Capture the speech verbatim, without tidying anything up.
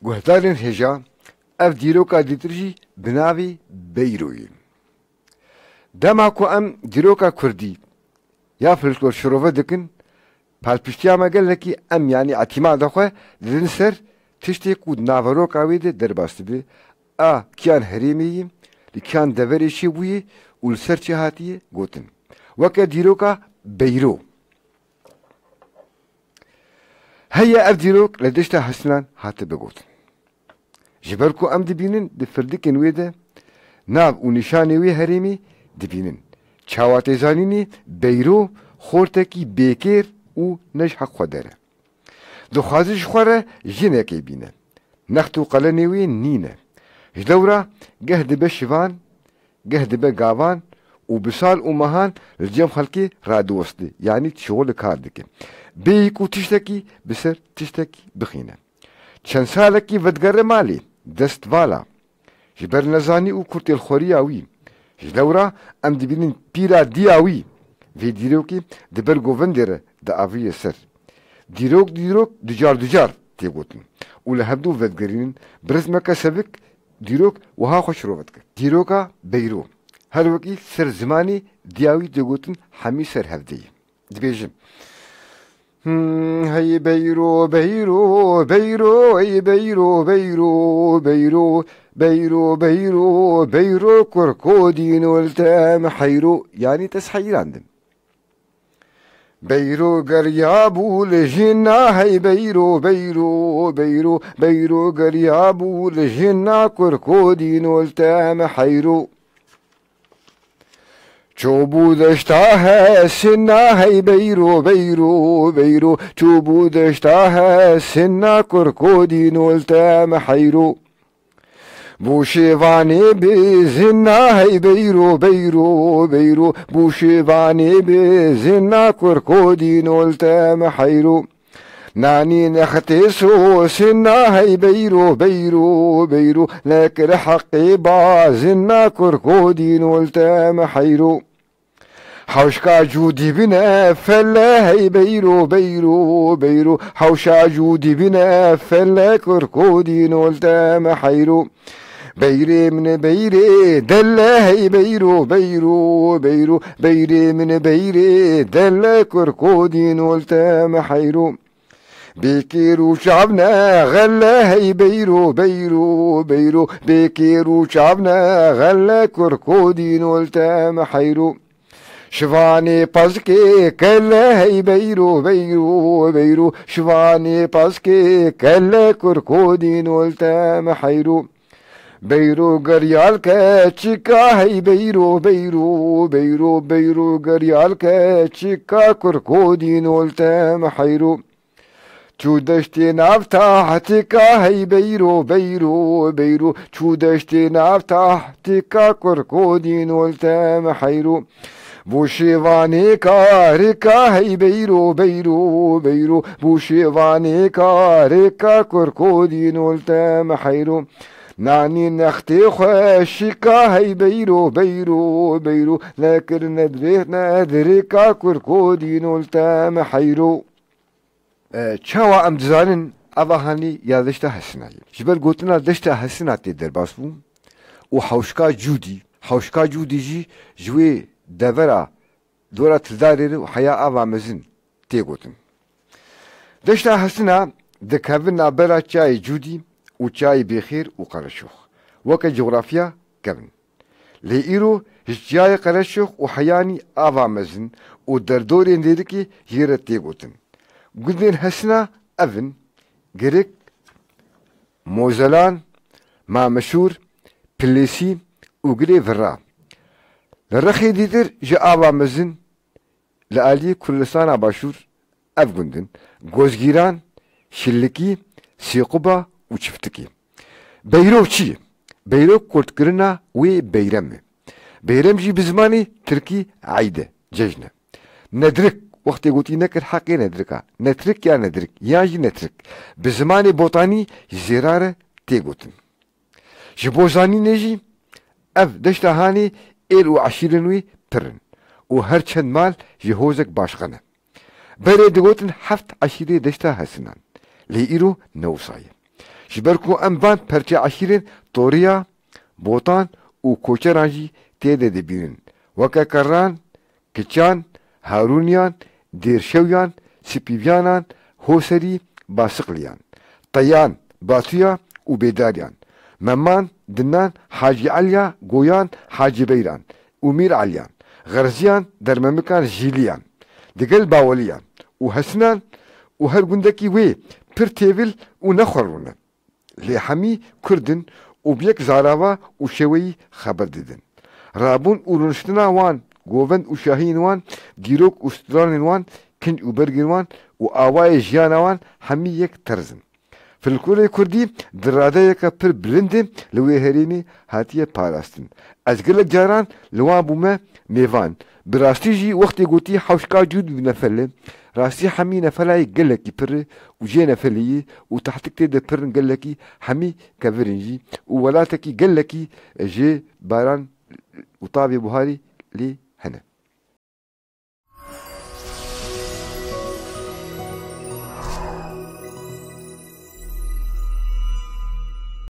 Guhdarên hêja, ev dîroka dîtir jî bi navê Beyroyê. Dema ku em dîroka kurdî ya folklor şirove dikin, palpiştiya me gelekî em, yanî îtîmada xwe didin ser tiştê ku di naveroka wê de derbas dibe, a kiyan herêmê yî, li kiyan deverê çêbûyî û li ser çi hatiye gotin. Weke dîroka Beyro. Heye ev dîrok li deşta Hesinan hatibe gotin. Ji ber ku em dibînin di firdikên wê de nav û nîşanê wê herêmê dibînin. Çawa tê zanînê Beyro xortekî bêkêr û ne ji heq xwe der e. Dixwaze ji xwe re jinekê bîne. Next û qelenê wê nîne. Ji dewra geh dibe şivan, geh dibe gavan û bi sal û mehan li cem xelkê radiweste, yanî şixul li kar dike. Bêyî ku tiştekî bi ser tiştekî bixîne. Çend salekî vedigere malê, dest vala. Ji ber nezanî û kurtêlxweriya wî. Ji dewra em dibînin pîra diya wî vê dîrokê di ber govendê re diaviye ser. Dîrok dîrok, ducar ducar tê gotin û li hevdû vedigerînin. Bi ritmeke sevik dîrok wiha xwe şirove dike. Dîroka Beyro. Her wekî ser zimanê diya wî tê gotin hemî ser hevdeyî. Dibêjin. Hmm, hey beyro, beyro, beyro, hey beyro, beyro, beyro, beyro, beyro, beyro, kurko dîno li te em heyro. Yanî te ez heyrandim. Beyro geriya bû li jina, hey beyro, beyro, beyro, beyro geriya bû li jina, kurko dîno li te em heyro. Çûbû deşta Hesina, hey beyro, beyro, beyro. Çûbû deşta Hesina, kurko dîno li te em heyro. Bû şêvanê bi zina, hey beyro, beyro, beyro. Bû şêvanê bi zina, kurko dîno li te em heyro. Nanî nextê sosina, hey beyro, beyro, beyro, nekir heqê bazina, kurko dîno li te em heyro. Hewşka cûdî bine fele, hey beyro, beyro, beyro, hewşa cûdî bine fele, kurko dîno li te em heyro. Beyrê min beyrê dele, hey beyro, beyro, beyro. Beyrê min beyrê dele, kurko dîno li te em heyro. Bêkêr û çav ne xele, hey beyro, beyro, beyro. Bêkêr û çav ne xele, kurko dîno li te em heyro. Şivanê pezkê kele, hey beyro, beyro, beyro. Şivanê pezkê kele, kurko dîno li te em heyro. Beyro geriyal keçika, hey beyro, beyro, beyro. Beyro geriyal keçika, kurko dîno li te em heyro. Çû deştê nav tahtika, hey beyro, beyro, beyro. Çû deştê nav tahtika, kurko dîno li te em heyro. Bû şêvanê karika, hey beyro, beyro, beyro. Bû şêvanê karika, kurko dîno li te em heyro. Nanî nextê xweşika, hey beyro, beyro, beyro. Nekir nedrê nedrika, kurko dîno li te em heyro. E, çawa em dizanin eva hanî ya deşta Hesina ye? Ji ber gotina deşta Hesina tê derbas bû û hewşka Cûdî, hewşka Cûdî jî ji wê devera dora Tildarê re û heya Ava Mezin tê gotin. Deşta Hesina dikeve navbera çiyayê Cûdî û çiyayê Bêxêr û Qereçox. Weke cografiya kevin. Lê îro ji çiyayê Qereçox û heyanî Ava Mezin û derdorên Dêrikê jê re tê gotin. Gundên Hesina ev in: Girik, Mozelan, Mamişûr, Pilêsî û Girê Vira. Li rexê dîtir ji Ava Mezin li aliyê Kurdistana Başûr ev gund in: Gozgîran, Şilikî, Sêquba û Çiftikî. Beyrok çi ye? Beyrok kurtkirina wê beyrem e. Beyrem jî bi zimanê tirkî eyd e, cejn e. Nedrik, wextê gotî nekir heqê nedrika. Netrik ya nedrik, yan jî netrik. Bi zimanê botanî ji zêra re tê gotin. Ji bo zanînê jî, ev deşta Hanê êl û eşîrên wê pir in û her çend mal ji hozek başqe ne. Berê digotin heft eşîrê deşta Hesinan. Lê îro ne wisa ye. Ji ber ku em van perçe eşîrên Toriya, Botan û Koçeran jî tê de dibînin. Weke Kerran, Kiçan, Harûniyan, Dêrşewyan, Sipîvyanan, Hoserî, Basiqliyan, Teyan, Batuya û Bêdariyan, Meman, Dinan, Hacî Eliya, Goyan, Hacî Beyran û Mîr Eliyan, Xerziyan, Dermemikan, Jîliyan, digel Baweliyan û Hesinan û her gundekî wê pir têvil û nexwerû ne. Lê hemî Kurd in û bi yek zarava û şêweyî xeber didin. Rabûn û rûniştina wan, govend û şahiyên wan, dîrok û stranên wan, kinc û bergên wan û awayê jiyana wan hemî yek terz in. Folklorê Kurdî di radeyeke pir bilind de li wê herêmê hatiye parastin. Ez gelek caran li wan bûme mêvan. Bi rastî jî wextê gotî hewşka cûd bi nefele, rastî hemî nefelayê gelekî pir e û jê nefeliyî û tehtik tê de pirin gelekî hemî kevirên jî û welatekî gelekî jê baran û tavê buharî lê